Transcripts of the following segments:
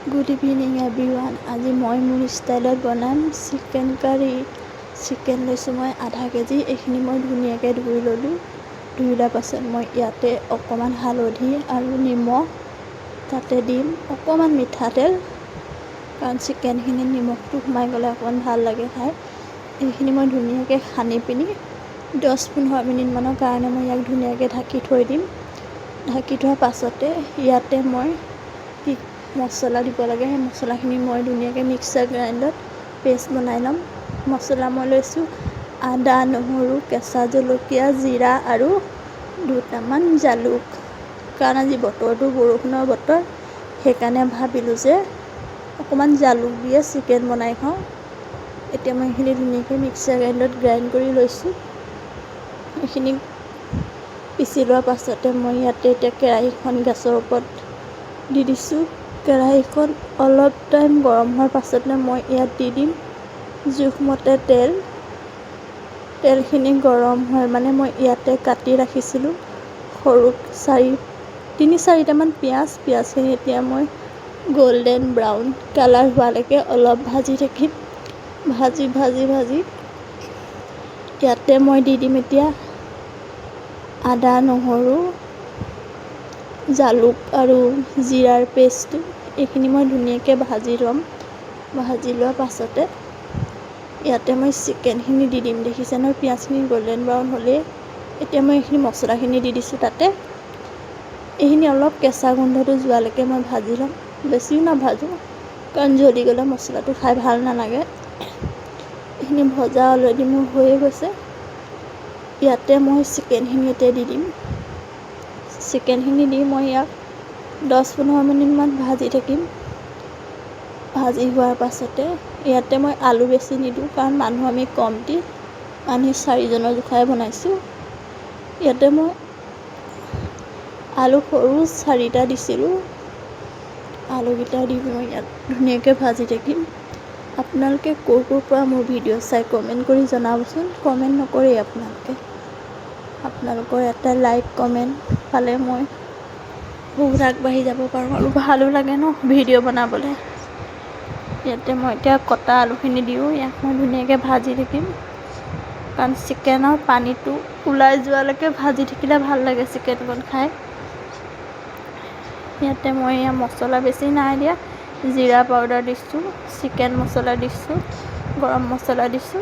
Good evening everyone. আজি মই মোৰ ষ্টাইলত বনাম চিকেন কাৰী। চিকেন লৈছোঁ মই আধা কেজি। এইখিনি মই ধুনীয়াকৈ ধুই ল'লোঁ। ধুই লোৱাৰ পাছত মই ইয়াতে অকণমান হালধি আৰু নিমখ তাতে দিম, অকণমান মিঠাতেল, কাৰণ চিকেনখিনি নিমখটো সোমাই গ'লে অকণমান ভাল লাগে খাই। এইখিনি মই ধুনীয়াকৈ সানি পিনি 10-15 মিনিটমানৰ কাৰণে মই ইয়াক ধুনীয়াকৈ ঢাকি থৈ দিম। ঢাকি থোৱাৰ পাছতে ইয়াতে মই কি মছলা দিব লাগে, সেই মছলাখিনি মই ধুনীয়াকৈ মিক্সাৰ গ্ৰাইণ্ডত পেষ্ট বনাই ল'ম। মছলা মই লৈছোঁ আদা, নহৰু, কেঁচা জলকীয়া, জিৰা আৰু দুটামান জালুক। কাৰণ আজি বতৰটো বৰষুণৰ বতৰ, সেইকাৰণে ভাবিলোঁ যে অকণমান জালুক দিয়ে চিকেন বনাই খাওঁ। এতিয়া মই এইখিনি ধুনীয়াকৈ মিক্সাৰ গ্ৰাইণ্ডত গ্ৰাইণ্ড কৰি লৈছোঁ। এইখিনি পিচি লোৱাৰ পাছতে মই ইয়াতে এতিয়া কেৰাহীখন গেছৰ ওপৰত দি দিছোঁ। কেৰাহীখন অলপ টাইম গৰম হোৱাৰ পাছতে মই ইয়াত দি দিম জোখমতে তেল। তেলখিনি গৰম হয় মানে মই ইয়াতে কাটি ৰাখিছিলোঁ সৰু তিনি চাৰিটামান পিঁয়াজ। পিঁয়াজখিনি এতিয়া মই গল্ডেন ব্ৰাউন কালাৰ হোৱালৈকে অলপ ভাজি থাকিম। ভাজি ভাজি ভাজি ইয়াতে মই দি দিম এতিয়া আদা, নহৰু, জালুক আৰু জিৰাৰ পেষ্টটো। এইখিনি মই ধুনীয়াকৈ ভাজি ল'ম। ভাজি লোৱাৰ পাছতে ইয়াতে মই চিকেনখিনি দি দিম। দেখিছে নহয়, পিঁয়াজখিনি গল্ডেন ব্ৰাউন হ'লেই এতিয়া মই এইখিনি মছলাখিনি দি দিছোঁ তাতে। এইখিনি অলপ কেঁচা গোন্ধটো যোৱালৈকে মই ভাজি ল'ম। বেছিও নাভাজোঁ, কাৰণ জ্বলি গ'লে মছলাটো খাই ভাল নালাগে। এইখিনি ভজা অলৰেডি মোৰ হৈয়ে গৈছে। ইয়াতে মই চিকেনখিনি এতিয়া দি দিম। চিকেনখিনি দি মই ইয়াক 10-15 মিনিটমান ভাজি থাকিম। ভাজি হোৱাৰ পাছতে ইয়াতে মই আলু বেছি নিদিওঁ, কাৰণ মানুহ আমি কমটি, মানুহ চাৰিজনৰ জোখাৰে বনাইছোঁ। ইয়াতে মই আলু সৰু চাৰিটা দিছিলোঁ। আলুকেইটা দি মই ইয়াত ধুনীয়াকৈ ভাজি থাকিম। আপোনালোকে ক'ৰ ক'ৰ পৰা মোৰ ভিডিঅ' চাই কমেণ্ট কৰি জনাবচোন। কমেণ্ট নকৰেই আপোনালোকে। আপোনালোকৰ এটা লাইক কমেণ্ট পালে মই বহুত আগবাঢ়ি যাব পাৰোঁ আৰু ভালো লাগে ন ভিডিঅ' বনাবলৈ। ইয়াতে মই এতিয়া কটা আলুখিনি দিওঁ। ইয়াক মই ধুনীয়াকৈ ভাজি থাকিম, কাৰণ চিকেনৰ পানীটো ওলাই যোৱালৈকে ভাজি থাকিলে ভাল লাগে চিকেনকণ খাই। ইয়াতে মই এয়া মছলা বেছি নাই দিয়া, জিৰা পাউডাৰ দিছোঁ, চিকেন মছলা দিছোঁ, গৰম মছলা দিছোঁ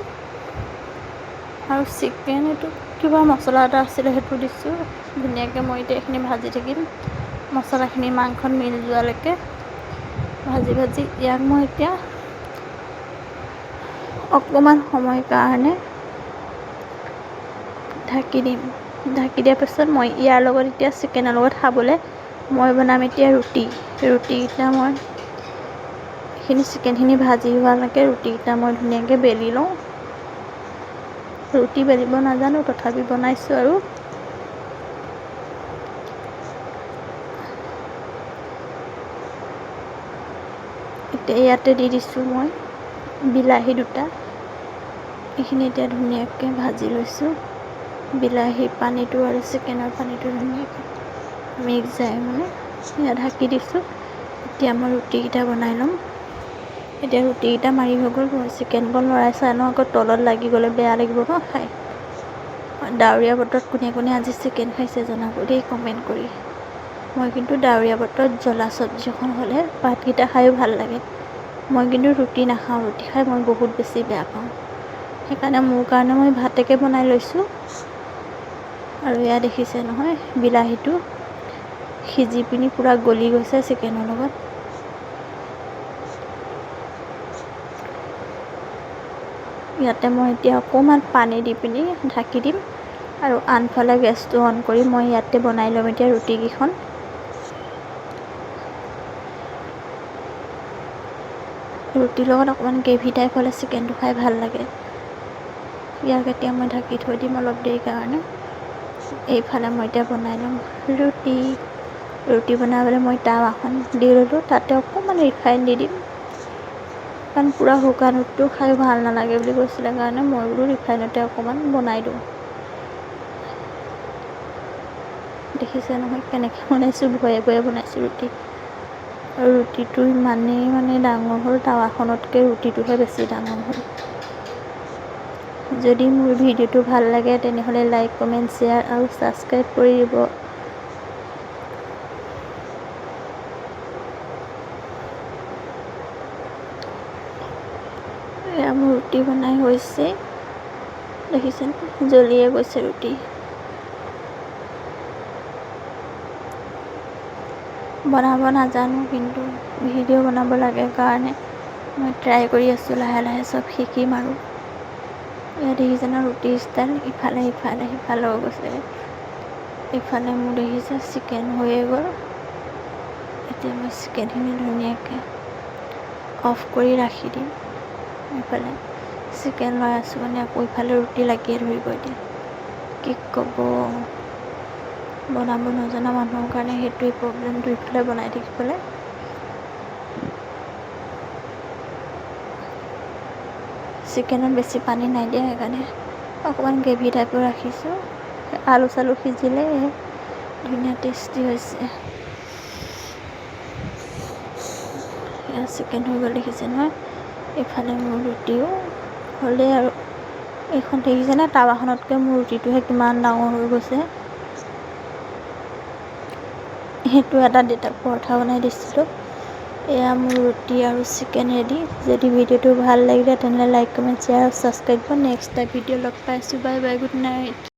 আৰু চিকেন এইটো কিবা মছলা এটা আছিলে, সেইটো দিছোঁ। ধুনীয়াকৈ মই এতিয়া এইখিনি ভাজি থাকিম। মছলাখিনি মাংসত মিল যোৱালৈকে ভাজি ভাজি ইয়াক মই এতিয়া অকণমান সময় কাৰণে ঢাকি দিম। ঢাকি দিয়াৰ পাছত মই ইয়াৰ লগত এতিয়া চিকেনৰ লগত খাবলৈ মই বনাম এতিয়া ৰুটি। ৰুটিকেইটা মই এইখিনি চিকেনখিনি ভাজি হোৱালৈকে ৰুটিকেইটা মই ধুনীয়াকৈ বেলি লওঁ। ৰুটি বেলিব নাজানো, তথাপি বনাইছোঁ। আৰু এতিয়া ইয়াতে দি দিছোঁ মই বিলাহী দুটা। এইখিনি এতিয়া ধুনীয়াকৈ ভাজি লৈছোঁ। বিলাহী পানীটো আৰু চিকেনৰ পানীটো ধুনীয়াকৈ মিক্স যায় মানে এয়া ঢাকি দিছোঁ। এতিয়া মই ৰুটিকেইটা বনাই ল'ম। এতিয়া ৰুটিকেইটা মাৰি হৈ গ'ল। মই চিকেনকণ লৰাই চাই লওঁ, আকৌ তলত লাগি গ'লে বেয়া লাগিব ন খাই। ডাৱৰীয়া বতৰত কোনে কোনে আজি চিকেন খাইছে জনাব দেই কমেণ্ট কৰি। মই কিন্তু ডাৱৰীয়া বতৰত জ্বলা চব্জি এখন হ'লে ভাতকেইটা খায়ো ভাল লাগে। মই কিন্তু ৰুটি নাখাওঁ, ৰুটি খাই মই বহুত বেছি বেয়া পাওঁ। সেইকাৰণে মোৰ কাৰণে মই ভাতকে বনাই লৈছোঁ। আৰু এয়া দেখিছে নহয়, বিলাহীটো সিজি পিনি পূৰা গলি গৈছে চিকেনৰ লগত। ইয়াতে মই এতিয়া অকণমান পানী দি পিনি ঢাকি দিম আৰু আনফালে গেছটো অন কৰি মই ইয়াতে বনাই ল'ম এতিয়া ৰুটিকেইখন। ৰুটিৰ লগত অকণমান গ্ৰেভি টাইপ হ'লে চিকেনটো খাই ভাল লাগে। ইয়াক এতিয়া মই ঢাকি থৈ দিম অলপ দেৰিৰ কাৰণে। এইফালে মই এতিয়া বনাই ল'ম ৰুটি। ৰুটি বনাবলৈ মই টাৱাখন দি ল'লোঁ, তাতে অকণমান ৰিফাইন দি দিম, কাৰণ পূৰা শুকান ৰুটিটো খাই ভাল নালাগে বুলি কৈছিলে কাৰণে মই বোলো ৰিফাইনতে অকণমান বনাই দিওঁ। দেখিছে নহয় কেনেকৈ বনাইছোঁ, ভয়ে ভয়ে বনাইছোঁ ৰুটি। আৰু ৰুটিটো ইমানেই মানে ডাঙৰ হ'ল, টাৱাখনতকৈ ৰুটিটোহে বেছি ডাঙৰ হ'ল। যদি মোৰ ভিডিঅ'টো ভাল লাগে তেনেহ'লে লাইক, কমেণ্ট, শ্বেয়াৰ আৰু ছাবস্ক্ৰাইব কৰি দিব। এয়া মোৰ ৰুটি বনাই হৈছে, দেখিছেনে জ্বলিয়ে গৈছে ৰুটি। বনাব নাজানো, কিন্তু ভিডিঅ' বনাব লাগে কাৰণে মই ট্ৰাই কৰি আছোঁ, লাহে লাহে চব শিকিম আৰু। এয়া দেখিছে ন ৰুটি ষ্টাইল, ইফালে ইফালে সিফালে হৈ গৈছে। ইফালে মোৰ দেখিছে চিকেন হৈয়ে গ'ল। এতিয়া মই চিকেনখিনি ধুনীয়াকৈ অফ কৰি ৰাখি দিম। ইফালে চিকেন লৈ আছোঁ মানে আকৌ ইফালে ৰুটি লাগিয়ে ধৰিব। এতিয়া কি ক'ব, বনাব নজনা মানুহৰ কাৰণে সেইটোৱেই প্ৰব্লেম, দুইফালে বনাই থাকিবলৈ। চিকেনত বেছি পানী নাই দিয়া, সেইকাৰণে অকণমান গ্ৰেভি টাইপৰ ৰাখিছোঁ। আলু চালু সিজিলে ধুনীয়া টেষ্টি হৈছে। এয়া চিকেন হৈ গ'ল, দেখিছে নহয়। এইফালে মোৰ ৰুটিও হ'লেই আৰু। এইখন দেখিছেনে টাৱাখনতকৈ মোৰ ৰুটিটোহে কিমান ডাঙৰ হৈ গৈছে। সেইটো এটা দেউতাক পৰঠা বনাই দিছিলোঁ। এয়া মোৰ ৰুটি আৰু চিকেন ৰেডি। যদি ভিডিঅ'টো ভাল লাগিলে তেনেহ'লে লাইক, কমেণ্ট, শ্বেয়াৰ আৰু ছাবস্ক্ৰাইব কৰিব। নেক্সট এটা ভিডিঅ' লগ পাইছোঁ। Bye bye, good night.